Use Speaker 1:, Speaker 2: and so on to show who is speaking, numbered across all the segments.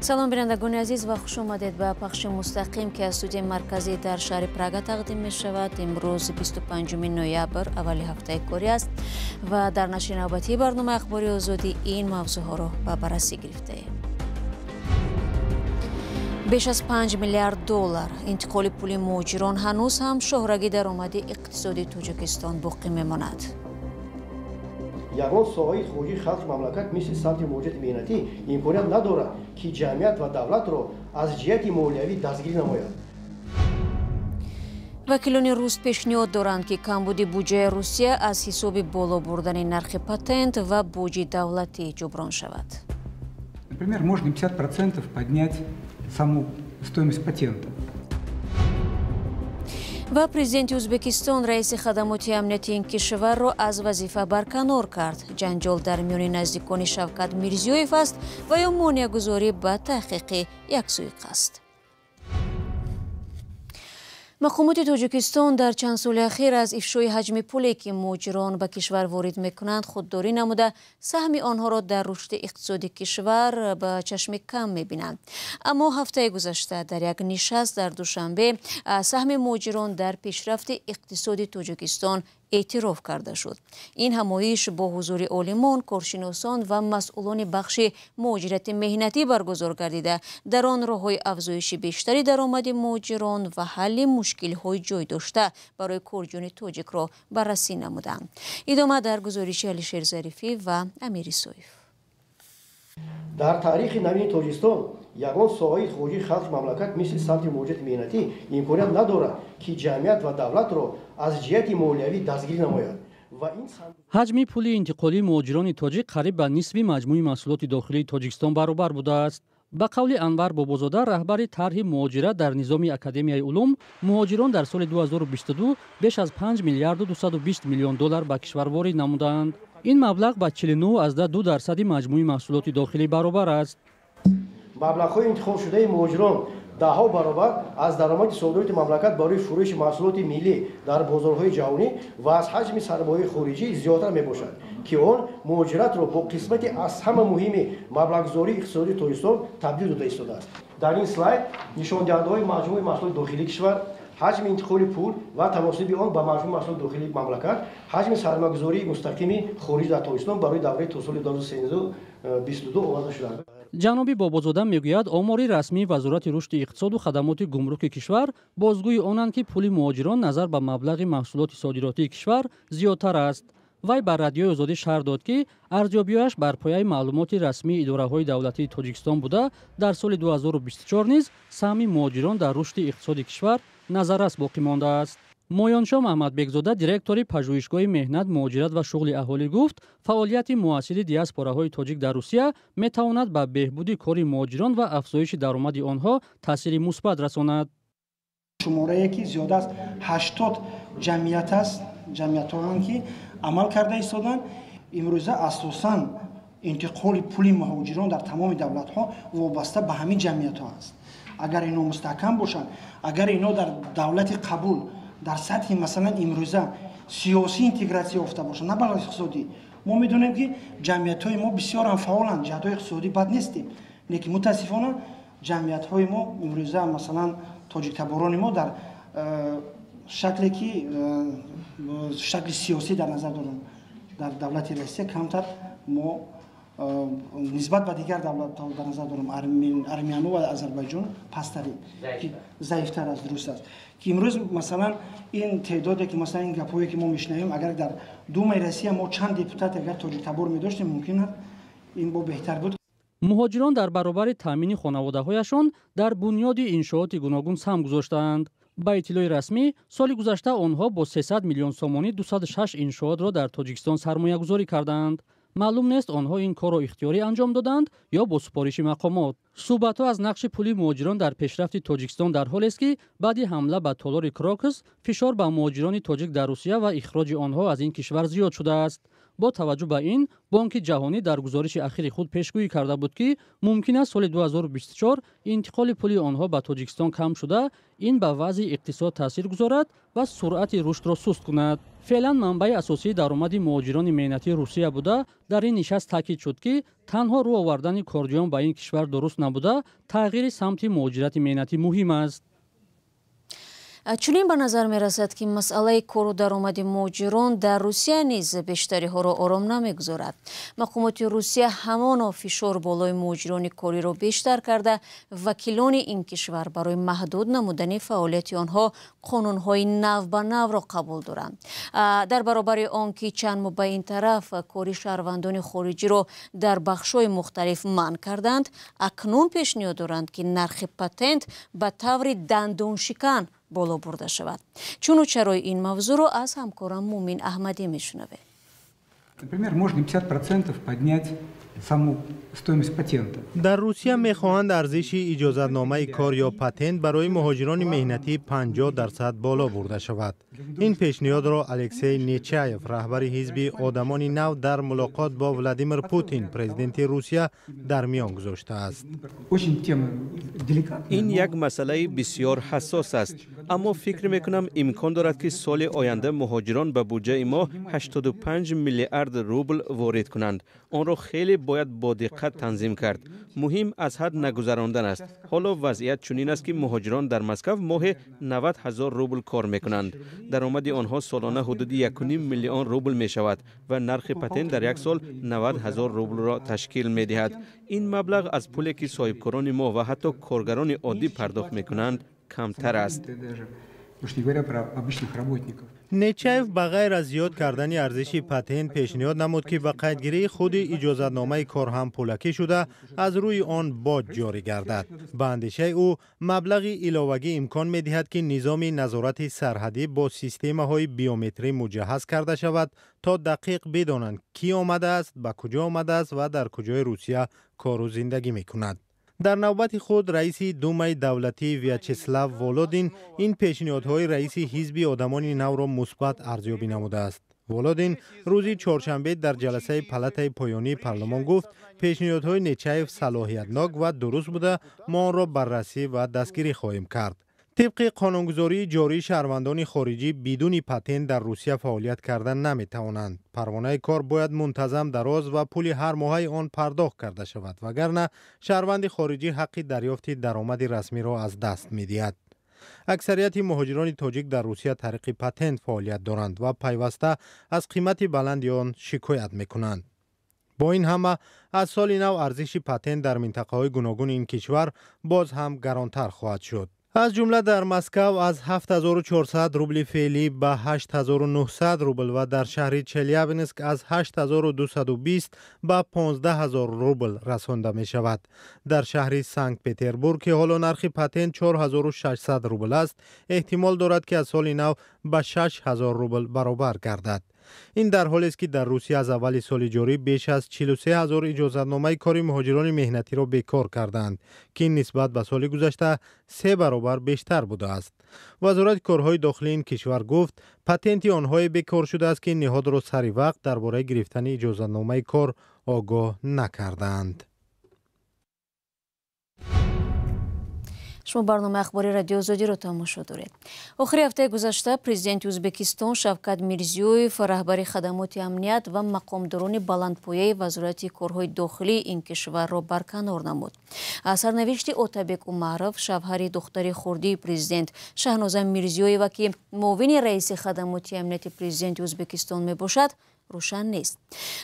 Speaker 1: Салом, бинандагони азиз, ва хуш омадед ба пахши мустақим, ки аз студияи марказӣ дар шаҳри Прага тақдим мешавад. Имрӯз 25 ноябр, аввали ҳафтаи корӣ аст ва дар нашри навбатии барномаи Ахбори Озодӣ ин мавзӯъҳоро ба баррасӣ гирифтаем. Беш аз 5 миллиард доллар интиқоли пули муҳоҷирон ҳанӯз ҳам шоҳраги даромади иқтисодии Тоҷикистон боқӣ мемонад.
Speaker 2: Ягон соҳаи хориҷии халқи мамлакат мисли самти муҳоҷирати меҳнатӣ имконият надорад, ки ҷамъият ва давлатро аз ҷиҳати молиявӣ дастгирӣ намояд.
Speaker 1: Вакилони рус пешниҳод доранд, ки камбуди буҷаи Русия аз ҳисоби боло бурдани нархи патент ва боҷи давлатӣ ҷуброн шавад.
Speaker 3: Например, можно 50% поднять саму стоимость патента.
Speaker 1: Ва президенти Ӯзбекистон раиси хадамоти амнияти ин кишварро аз вазифа барканор кард. Ҷанҷол дар миёни наздикони Шавкат Мирзиёев аст ва ё монеагузорӣ ба таҳқиқи як суиқасд? Мақомоти Тоҷикистон дар чанд соли ахир аз ифшои ҳаҷми пуле, ки муҳоҷирон ба кишвар ворид мекунанд, худдорӣ намуда, саҳми онҳоро дар рушди иқтисоди кишвар ба чашми кам мебинанд. Аммо ҳафтаи гузашта дар як нишаст дар Душанбе саҳми муҳоҷирон дар пешрафти иқтисоди Тоҷикистон эътироф карда шуд. Ин ҳамоиш бо ҳузури олимон, коршиносон ва масъулони бахши муҳоҷирати меҳнатӣ баргузор гардида, дар он роҳҳои афзоиши бештари даромади муҳоҷирон ва ҳалли мушкилҳои ҷой дошта барои корҷӯёни тоҷикро баррасӣ намуданд. Идома дар гузориши Алишер Зарифӣ ва Амир Исоев.
Speaker 2: Дар таърихи навини Тоҷикистон ягон соҳаи хориҷии халқи мамлакат мисли самти муҳоҷирати меҳнатӣ имконият надорад, ки ҷамъият ва давлатро аз ҷиҳати молиявӣ дастгирӣ намояд.
Speaker 4: Ҳаҷми пули интиқолии муҳоҷирони тоҷик қариб ба нисфи маҷмӯи маҳсулоти дохилии Тоҷикистон баробар будааст. Ба қавли Анвар Бобозода, раҳбари тарҳи муҳоҷират дар низоми Академияи улум, муҳоҷирон дар соли 2022 беш аз 5 миллиарду 220 миллион доллар ба кишвар ворид намуданд. Ин маблағ ба 49,2% маҷмӯи маҳсулоти дохилӣ баробар аст.
Speaker 2: Маблағҳои интихобшудаи муҳоҷирон даҳҳо баробар аз даромади содироти мамлакат барои фурӯши маҳсулоти миллӣ дар бозорҳои ҷаҳонӣ ва аз ҳаҷми сармояи хориҷӣ зиёдтар мебошад, ки он муҳоҷиратро бо қисмати аз ҳама муҳими маблағгузории иқтисодии Тоҷикистон табдил дода истодааст. Дар ин слайд нишондиҳандаҳои маҷмӯи маҳсулоти дохилии кишвар, ҳаҷми интиқоли пул ва таносуби он ба маҷмӯи маҳсулоти дохилии мамлакат, ҳаҷми сармоягузории мустақими хориҷ дар Тоҷикистон барои давраи то соли 2022 оварда шудааст.
Speaker 4: Ҷаноби Бобозода мегӯяд, омори расмии Вазорати рушди иқтисоду хадамоти гумруки кишвар бозгӯи онанд, ки пули муҳоҷирон назар ба маблағи маҳсулоти содиротии кишвар зиёдтар аст. Вай ба Радиои Озодӣ шарҳ дод, ки арзёбиҳояш бар пояи маълумоти расмии идораҳои давлатии Тоҷикистон буда, дар соли 2024 низ саҳми муҳоҷирон дар рушди иқтисоди кишвар назаррас боқӣ мондааст. Моёншо Маҳмадбекзода, директори пажӯҳишгоҳи меҳнат, муҳоҷират ва шуғли аҳолӣ, гуфт, фаъолияти муассири диаспораҳои тоҷик дар Русия метавонад ба беҳбуди кори муҳоҷирон ва афзоиши даромади онҳо таъсири мусбат расонад.
Speaker 5: Шуморае ки зиёда аз 80 ҷамъият аст, ҷамъиятҳоанд, ки амал карда истоданд. Имрӯза асосан интиқоли пули муҳоҷирон дар тамоми давлатҳо вобаста ба ҳамин ҷамъиятҳо аст. Агар ино мустаҳкам бошанд, агар ино дар давлати қабул дар сатҳи, масалан, имрӯза сиёсӣ интегратсия ёфта бошанд, на балки иқтисодӣ. Мо медонем, ки ҷамъиятҳои мо бисёрам фаъоланд, ҷиҳатҳои иқтисодӣ бад нестем, лекин мутаассифона ҷамъиятҳои мо имрӯза, масалан, тоҷиктаборони мо дар шакле ки шакли сиёсӣ дар назар дорам, дар давлати Россия камтар мо нисбат ба дигар давлатҳо, дар назар дорам армяну ва Азарбайҷон, пасттарем, заифтар аст. Дуруст аст, ки имрӯз, масалан, ин теъдоде ки, масалан, ин гапҳое ки мо мешунавем, агар дар Думаи Россия мо чанд депутат агар тоҷиктабор медоштем, мумкин аст ин бо беҳтар буд.
Speaker 4: Муҳоҷирон дар баробари таъмини хонаводаҳояшон дар бунёди иншооти гуногун саҳм гузоштаанд. Ба иттилои расмӣ, соли гузашта онҳо бо 300 миллион сомонӣ 206 иншоотро дар Тоҷикистон сармоягузорӣ кардаанд. Маълум нест, онҳо ин корро ихтиёрӣ анҷом доданд ё бо супориши мақомот. Суҳбатҳо аз нақши пули муҳоҷирон дар пешрафти Тоҷикистон дар ҳолест, ки баъди ҳамла ба толори Крокус фишор ба муҳоҷирони тоҷик дар Русия ва ихроҷи онҳо аз ин кишвар зиёд шудааст. Бо таваҷҷӯҳ ба ин, Бонки Ҷаҳонӣ дар гузориши ахири худ пешгӯӣ карда буд, ки мумкин аст соли 2024 интиқоли пули онҳо ба Тоҷикистон кам шуда, ин ба вазъи иқтисод таъсир гузорад ва суръати рушдро суст кунад. Феълан манбаи асосии даромади муҳоҷирони меҳнатии Русия буда, дар ин нишаст таъкид шуд, ки танҳо рӯ овардани корҷӯён ба ин кишвар дуруст набуда, тағйири самти муҳоҷирати меҳнатӣ муҳим аст.
Speaker 1: Чунин ба назар мерасад, ки масъалаи кору даромади муҳоҷирон дар Русия низ бештариҳоро ором намегузорад. Мақомоти Русия ҳамоно фишор болои муҳоҷирони кориро бештар карда, вакилони ин кишвар барои маҳдуд намудани фаъолияти онҳо қонунҳои нав ба навро қабул доранд. Дар баробари он ки чанд моҳ ба ин тараф кори шаҳрвандони хориҷиро дар бахшҳои мухталиф манъ карданд, акнун пешниҳод доранд, ки нархи патент ба таври дандоншикан боло бурда шавад. Чуну чарои ин мавзӯъро аз ҳамкорам Мумин Аҳмадӣ мешунавем.
Speaker 3: Например, можно 50% поднять саму стоимость патента.
Speaker 6: Дар Русия мехоҳанд арзиши иҷозатномаи кор ё патент барои муҳоҷирони меҳнатӣ 50% боло бурда шавад. Ин пешниҳодро Алексей Нечаев, раҳбари ҳизби Одамони нав, дар мулоқот бо Владимир Путин, президенти Русия, дар миён гузоштааст.
Speaker 3: Очень тема деликатная.
Speaker 7: Ин як масъалаи бисёр ҳассос аст, аммо фикр мекунам, имкон дорад, ки соли оянда муҳоҷирон ба буҷаи мо 85 миллиард рубл ворид кунанд. Онро хеле бояд бо диққат танзим кард. Муҳим аз ҳад нагузарондан аст. Ҳоло вазъият чунин аст, ки муҳоҷирон дар Москав моҳе 90 ҳазор рубл кор мекунанд. Даромади онҳо солона ҳудуди 1,5 миллион рубл мешавад ва нархи патент дар як сол 90 ҳазор рублро ташкил медиҳад. Ин маблағ аз пуле, ки соҳибкорони мо ва ҳатто коргарони оддӣ пардохт мекунанд, камтар аст.
Speaker 3: Уж не говоря про обычных работников.
Speaker 6: Нечаев ба ғайр аз зиёд кардани арзиши патент пешниҳод намуд, ки ба қайдгирии худи иҷозатномаи кор ҳам пулакӣ шуда, аз рӯи он боҷ ҷорӣ гардад. Ба андешаи ӯ, маблағи иловагӣ имкон медиҳад, ки низоми назорати сарҳадӣ бо системаҳои биометрӣ муҷаҳҳаз карда шавад, то дақиқ бидонанд, кӣ омадааст, ба куҷо омадааст ва дар куҷои Русия кору зиндагӣ мекунад. Дар навбати худ раиси Думаи давлатӣ Вячеслав Володин ин пешниҳодҳои раиси ҳизби Одамони навро мусбат арзёбӣ намудааст. Володин рӯзи чоршанбе дар ҷаласаи палатаи поёнии парлумон гуфт, пешниҳодҳои Нечаев салоҳиятнок ва дуруст буда, мо онро баррасӣ ва дастгирӣ хоҳем кард. Тибқи қонунгузории ҷорӣ, шаҳрвандони хориҷӣ бидуни патент дар Русия фаъолият карда наметавонанд. Парвонаи кор бояд мунтазам дароз ва пули ҳар моҳаи он пардохт карда шавад, вагарна шаҳрванди хориҷӣ ҳаққи дарёфти даромади расмиро аз даст медиҳад. Аксарияти муҳоҷирони тоҷик дар Русия тариқи патент фаъолият доранд ва пайваста аз қимати баланди он шикоят мекунанд. Бо ин ҳама, аз соли нав арзиши патент дар минтақаҳои гуногуни ин кишвар боз ҳам гаронтар хоҳад шуд. Аз ҷумла дар Москав аз 7400 рубли феълӣ ба 8900 рубл ва дар шаҳри Челябинск аз 8220 ба 15 000 рубл расонда мешавад. Дар шаҳри Санкт Петербург, ки ҳоло нархи патент 4600 рубл аст, эҳтимол дорад, ки аз соли нав ба 6000 рубл баробар гардад. Ин дар ҳолест, ки дар Русия аз аввали соли ҷорӣ беш аз 43 ҳазор иҷозатномаи кори муҳоҷирони меҳнатиро бекор карданд, ки нисбат ба соли гузашта се баробар бештар будааст. Вазорати корҳои дохилии ин кишвар гуфт, патенти онҳое бекор шудааст, ки ниҳодро сари вақт дар бораи гирифтани иҷозатномаи кор огоҳ накардаанд.
Speaker 1: Шумо барномаи ахбори Радиои Озодиро тамошо доред. Охири ҳафтаи гузашта президенти Ӯзбекистон Шавкат Мирзиёев раҳбари хадамоти амният ва мақомдорони баландпояи Вазорати корҳои дохилии ин кишварро барканор намуд. Сарнавишти Отабек Умаров, шавҳари духтари хурдии президент Шаҳноза Мирзиёева, ки муовини раиси хадамоти амнияти президенти Ӯзбекистон мебошад, рӯшан нест.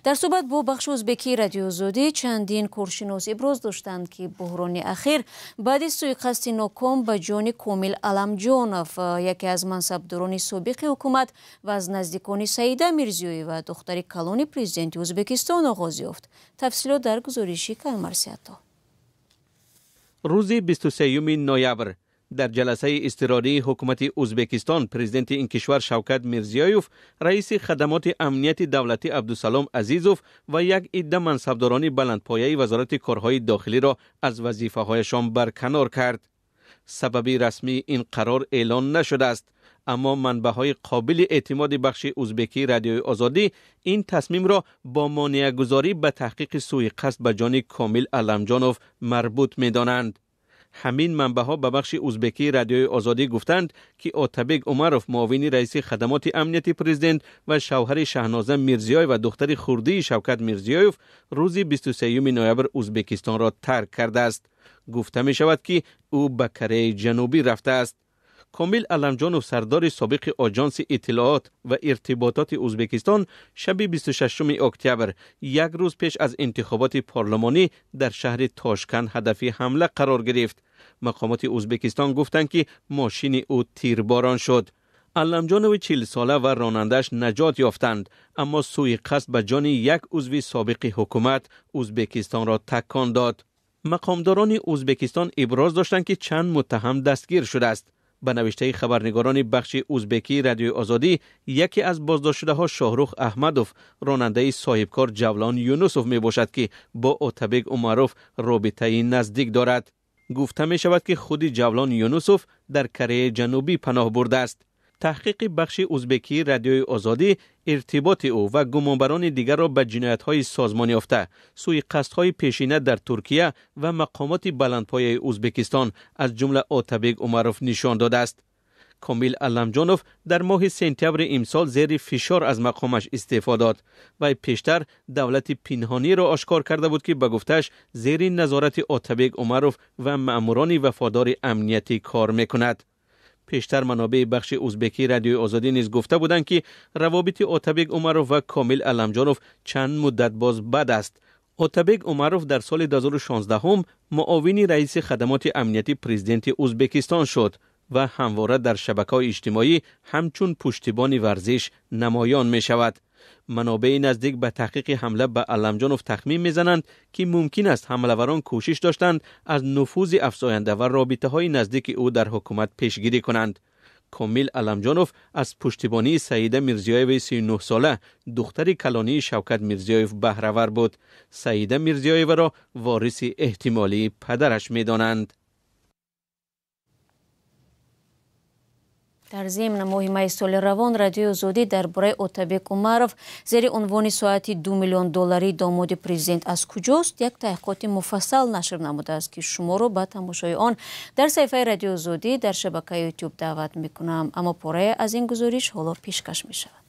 Speaker 1: Дар суҳбат бо бахши ӯзбекии Радиои Озодӣ чандин коршинос иброз доштанд, ки буҳрони ахир баъди суиқасди ноком ба ҷони Комил Аламҷонов, яке аз мансабдорони собиқи ҳукумат ва аз наздикони Саида Мирзиёева, духтари калони президенти Ӯзбекистон, оғоз ёфт. Тафсилот дар гузориши Каюмарс Ато.
Speaker 7: Рӯзи 23 ноябр дар ҷаласаи изтирории ҳукумати Ӯзбекистон президенти ин кишвар Шавкат Мирзиёев раиси хадамоти амнияти давлатӣ Абдусалом Азизов ва як идда мансабдорони баландпояи Вазорати корҳои дохилиро аз вазифаҳояшон барканор кард. Сабаби расмии ин қарор эълон нашудааст, аммо манбаъҳои қобили эътимоди бахши ӯзбекии Радиои Озодӣ ин тасмимро бо монеагузорӣ ба таҳқиқи суиқасд ба ҷони Комил Аламҷонов марбут медонанд. Ҳамин манбаъҳо ба бахши узбекии Радиои Озодӣ гуфтанд, ки Отабек Умаров, муовини раиси хадамоти амнияти президент ва шавҳари Шаҳноза Мирзиёева, духтари хурдии Шавкат Мирзиёев, рӯзи 23 ноябр Узбекистонро тарк кардааст. Гуфта мешавад, ки ӯ ба Кореяи Ҷанубӣ рафтааст. Комил Аламҷонов, сардори собиқи Оҷонси иттилоот ва иртибототи Узбекистон, шаби 26 октябр, як рӯз пеш аз интихоботи парлумонӣ, дар шаҳри Тошканд ҳадафи ҳамла қарор гирифт. Мақомоти Узбекистон гуфтанд, ки мошини ӯ тирборон шуд. Аламҷонови 40-сола ва ронандааш наҷот ёфтанд, аммо сӯи қасд ба ҷони як узви собиқи ҳукумат Узбекистонро такон дод. Мақомдорони Узбекистон иброз доштанд, ки чанд муттаҳам дастгир шудааст. Ба навиштаи хабарнигорони бахши узбекии Радиои Озодӣ, яке аз боздоштшудаҳо Шоҳрух Аҳмадов, ронандаи соҳибкор Ҷавлон Юнусов мебошад, ки бо Отабек Умаров робитаи наздик дорад. Гуфта мешавад, ки худи Ҷавлон Юнусов дар Кореяи Ҷанубӣ паноҳ бурдааст. Таҳқиқи бахши узбекии Радиои Озодӣ иртиботи ӯ ва гумонбарони дигарро ба ҷиноятҳои созмонёфта, сӯи қасдҳои пешина дар Туркия ва мақомоти баландпояи Узбекистон, аз ҷумла Отабек Умаров, нишон додааст. Комил Аламҷонов дар моҳи сентябри имсол зери фишор аз мақомаш истеъфо дод. Вай пештар давлати пинҳониро ошкор карда буд, ки ба гуфтааш зери назорати Отабек Умаров ва маъмурони вафодори амниятӣ кор мекунад. Пештар манобеи бахши узбекии Радиои Озодӣ низ гуфта буданд, ки равобити Отабек Умаров ва Комил Аламҷонов чанд муддат боз бад аст. Отабек Умаров дар соли 2016 муовини раиси хадамоти амнияти президенти Узбекистон шуд ва ҳамвора дар шабакаҳои иҷтимоӣ ҳамчун пуштибони варзиш намоён мешавад. Манобеи наздик ба таҳқиқи ҳамла ба Аламҷонов тахмин мезананд, ки мумкин аст ҳамлаварон кӯшиш доштанд аз нуфузи афзоянда ва робитаҳои наздики ӯ дар ҳукумат пешгирӣ кунанд. Комил Аламҷонов аз пуштибонии Саида Мирзиёеваи 39-сола, духтари калонии Шавкат Мирзиёев, баҳравар буд. Саида Мирзиёеваро вориси эҳтимолии падараш медонанд.
Speaker 1: Дар зимн, моҳи майи соли равон Радиои Озодӣ дар бораи Отабек Умаров зери унвони «Соати 2 миллион долларии домоди президент аз куҷост» як таҳқиқоти муфассал нашр намудааст, ки шуморо ба тамошои он дар саҳифаи Радиои Озодӣ дар шабакаи Ютуб даъват мекунам. Аммо порае аз ин гузориш ҳоло пешкаш мешавад.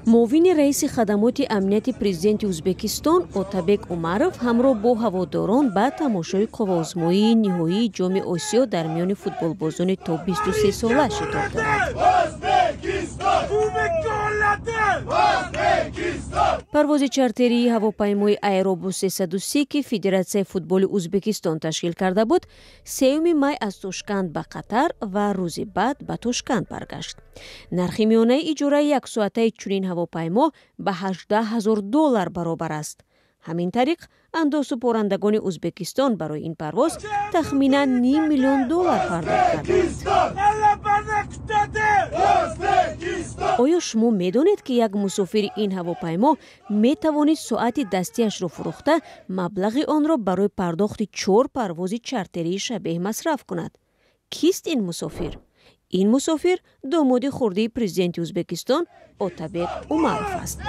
Speaker 1: Муовини раиси хадамоти амнияти президенти Узбекистон Отабек Умаров ҳамроҳ бо ҳаводорон ба тамошои қувваозмоии ниҳоии Ҷоми Осиё дар миёни футболбозони то 23 сола шитоб дорад. Парвози чартерии ҳавопаймои Аэробус 330, ки Федератсияи футболи Узбекистон ташкил карда буд, 3 май аз Тошканд ба Қатар ва рӯзи баъд ба Тошканд баргашт. Нархи миёнаи иҷораи яксоатаи чунин ҳавопаймо ба 18 ҳазор доллар баробар аст. Ҳамин тариқ, андозсупорандагони Узбекистон барои ин парвоз тахминан ним миллион доллар пардохт карданд. Оё шумо медонед, ки як мусофири ин ҳавопаймо метавонист соати дастиашро фурӯхта, маблағи онро барои пардохти чор парвози чартерии шабеҳ масраф кунад? Кист ин мусофир? Ин мусофир домоди хурдии президенти Узбекистон Отабек Умаров аст.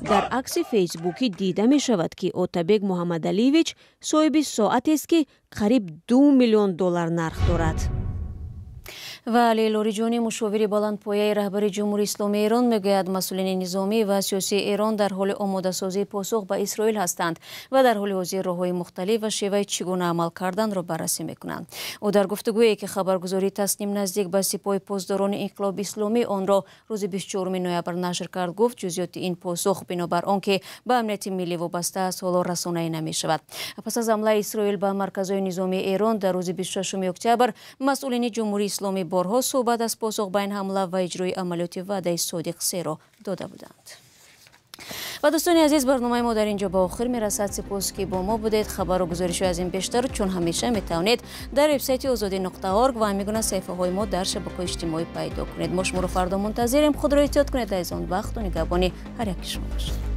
Speaker 1: Дар акси фейсбукӣ дида мешавад, ки Отабек Муҳаммадалиевич соҳиби соатест, ки қариб 2 миллион доллар нарх дорад. Ва Али Лориҷонӣ, мушовири баландпояи раҳбари Ҷумҳурии Исломии Эрон, мегӯяд, масъулини низомӣ ва сиёсии Эрон дар ҳоли омодасозии посух ба Исроил ҳастанд ва дар ҳоли ҳозир роҳҳои мухталиф ва шеваи чӣ гуна амал карданро баррасӣ мекунанд. Ӯ дар гуфтугӯе, ки хабаргузории Тасним наздик ба Сипоҳи Посдорони Инқилоби Исломӣ онро рӯзи 24 ноябр нашр кард, гуфт, ҷузъиёти ин посух, бинобар он ки ба амнияти миллӣ вобаста аст, ҳоло расонаӣ намешавад. Пас аз ҳамлаи Исроил ба марказҳои низомии Эрон дар рӯзи 26 октябр, масъулини Ҷумҳурии Исломӣ борҳо суҳбат аз посух ба ин ҳамла ва иҷрои амалиёти Ваъдаи Содиқ серо дода буданд. Ва, дӯстони азиз, барномаи мо дар ин ҷо ба охир мерасад. Сипос, ки бо мо будед. Хабару гузоришҳои аз ин бештар, чун ҳамеша, метавонед дар вебсайти озодӣ.орг ва ҳамин гуна саҳифаҳои мо дар шабакаҳои иҷтимоӣ пайдо кунед. Мо шуморо фардо мунтазирем. Худро эҳтиёт кунед, азизон. Вақту нигаҳбони ҳар яки шумо бошад.